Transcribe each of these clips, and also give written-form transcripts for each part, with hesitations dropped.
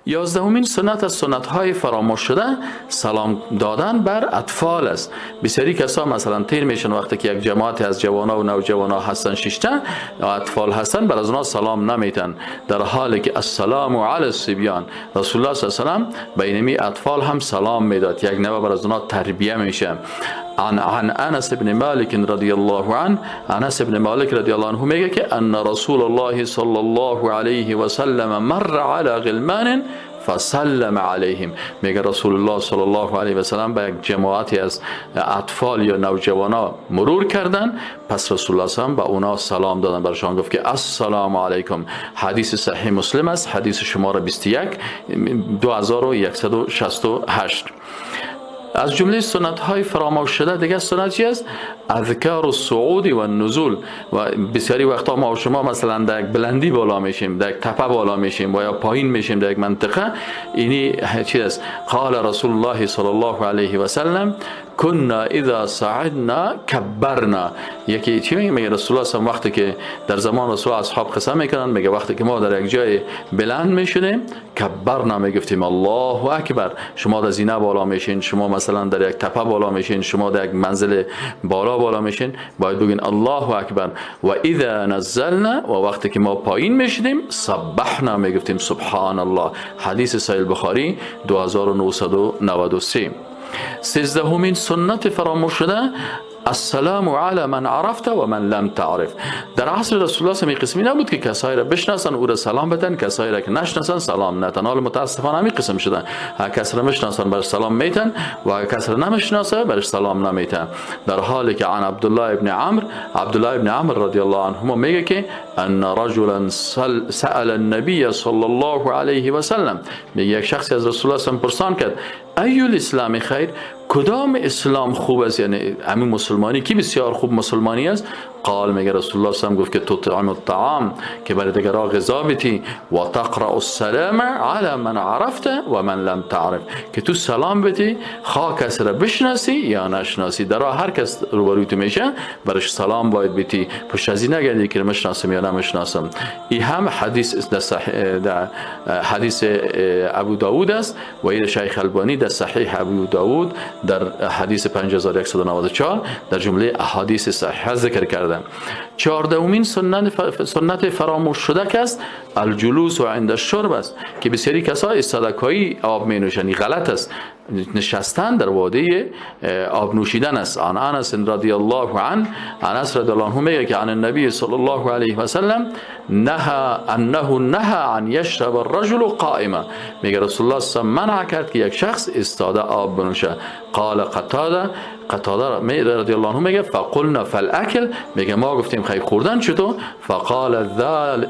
11مین سنت از سنت های فراموش شده سلام دادن بر اطفال است. بسیاری کسا مثلا تیر میشن وقتی که یک جماعت از جوانا و نوجوانا هستن، ششته اطفال هستن، بر از اونا سلام نمیتن، در حالی که السلام علی الصبیان، رسول الله صلی الله علیه و سلم به اینمی اطفال هم سلام میداد، یک نوع بر از اونا تربیه میشه. عن انس بن مالک رضی الله عنه، انس بن مالک رضی الله عنه میگه که ان رسول الله صلی الله علیه و سلم مر علی غلمان فسلم علیهم. میگه رسول الله صلی الله علیه و سلم به یک جماعتی از اطفال یا نوجوانا مرور کردن، پس رسول الله صلی الله علیه و سلم به اونا سلام دادن، برشان گفت که السلام علیکم. حدیث صحیح مسلم است، حدیث شماره 21 2168. از جمله سنت های فراموش شده دیگه سنت چی است؟ اذکار الصعود و النزول. و بسیاری وقتا ما و شما مثلا در یک بلندی بالا میشیم، در یک تپه بالا میشیم و یا پایین میشیم در یک منطقه، اینی چی است؟ قال رسول الله صلی الله علیه و سلم كنا اذا صعدنا كبرنا. یکی چی میگه؟ میگه رسول الله صلی وقتی که در زمان رسول اصحاب قسم میکنن، میگه وقتی که ما در یک جای بلند میشدیم کبرنا، میگفتیم الله اکبر. شما در زینه بالا میشین، شما مثلا در یک تپه بالا میشین، شما در یک منزل بالا بالا میشین، باید بگین الله اکبر. و اذا نزلنا، و وقتی که ما پایین میشدیم سبحنا، میگفتیم سبحان الله. حدیث صحیح بخاری 2993. 13مین سنت فراموش شده السلام علی من عرفت و من لم تعرف. در عصر رسول الله صلی قسمی نبود که کسایی را بشناسن او را سلام بدن، کسایی را که نشناسن سلام ندن. حالا متاسفانه همین قسم شدن، هر کس را میشناسن برش سلام میتن و هر کس را نمیشناسه برش سلام نمیتن. در حالی که عن عبدالله ابن عمرو، عبدالله ابن عمرو رضی الله عنهما میگه که ان رجلا سأل النبی صلی الله علیه و سلم، میگه یک شخصی از رسول الله صلی پرسان کرد ای الاسلام خیر، کدام اسلام خوب است، یعنی همین مسلمانی کی بسیار خوب مسلمانی است؟ قال، میگه رسول الله صلی الله علیه و گفت که تطعم الطعام، که برای دیگران غذا بدی، و تقرأ السلام علی من عرفت و من لم تعرف، که تو سلام بدی خواه کس را بشناسی یا نشناسی. در هر کس روبروی تو میشه برش سلام باید بدی، پشت از این نگردی که مشناسم یا نمشناسم. این هم حدیث در حدیث ابو داود است و این شیخ البانی در صحیح ابو داود در حدیث 5194 در جمله احادیث صحیح ذکر کرده. 14مین سنت فراموش شده که است الجلوس عند الشرب است، که بسیاری کسا استادکایی آب می نوشند. غلط است، نشستن در واده آب نوشیدن است. عن انس رضی الله عنه، انس رضی الله عنه میگه که عن النبی صلی الله علیه و سلم نهى انه نهى عن یشرب الرجل قائما، میگه رسول الله صلی الله علیه و منع کرد که یک شخص استاده آب بنوشه. قال قتاده، قتاده رضی الله عنه میگه فقلنا فالاکل، میگه ما گفتیم خیلی خوردن چطور؟ فقال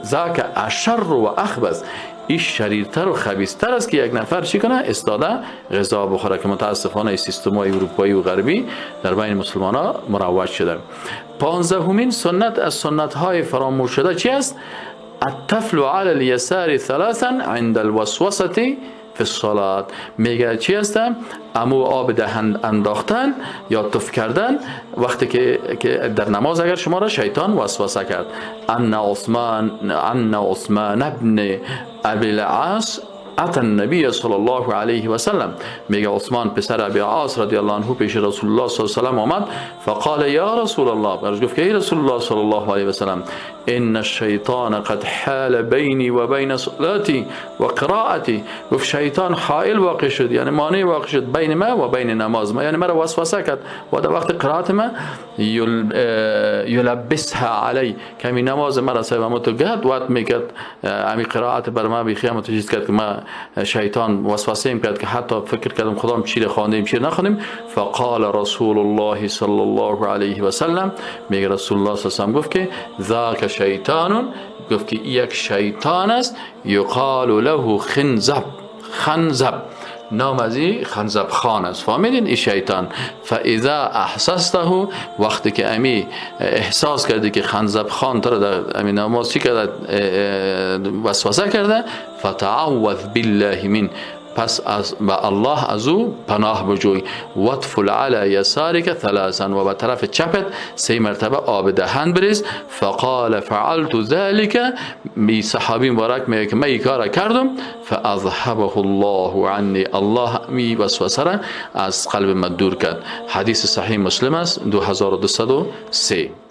ذاک اشر و اخبث، این شریرتر و خبیثتر است که یک نفر چی کنه؟ استاده غذا بخوره، که متاسفانه این سیستم‌های اروپایی و غربی در بین مسلمان‌ها مروج شده. 15مین سنت از سنت‌های فراموش شده چی است؟ التفل علی الیسار ثلاثا عند الوسوسه فی الصلاة. میگه چی است؟ امو آب دهن انداختن یا تف کردن وقتی که در نماز اگر شما را شیطان وسوسه کرد. ان عثمان ابن ابی العاص اتى النبی صلی الله علیه و سلم، میگه عثمان پسر ابی عاص رضی الله عنه پیش رسول الله صلی الله علیه و سلم آمد. فقال یا رسول الله، برش گفت که ای رسول الله صلی الله علیه و سلم ان الشیطان قد حال بینی و بین صلاتی و قرائتی، گفت شیطان حائل واقع شد، یعنی مانع واقع شد بین ما و بین نماز ما، یعنی مرا وسوسه کرد و در وقت قرائت ما یلبسها علی، کمی نماز مرا سبب تو گد وقت میکرد، امی قرائت بر ما بیخی هم چیز کرد که ما شیطان وسوسه ایم کرد که حتی فکر کردم خدام چی خواندیم چی نخوندیم. فقال رسول الله صلی الله علیه و سلم، میگه رسول الله صلی الله علیه و سلم گفت که ذاک شیطان، گفت که یک شیطان است، یقال له خنزب، خنزب نام از این خنزب خان است، فهمیدین؟ این شیطان فاذا احسسته، وقتی که امی احساس کردی که خنزب خان تو در امی نماز چی کرده، وسوسه کرده، فتعوذ بالله من، پس از به الله از او پناه بجوی. وطفل علی یسارک ثلاثا، و به طرف چپت 3 مرتبه آب دهن بریز. فقال فعلت ذلك، می صحابی مبارک میگه که من این کار کردم. فاذهبه الله عنی، الله می وسوسه را از قلب من دور کرد. حدیث صحیح مسلم است 2203.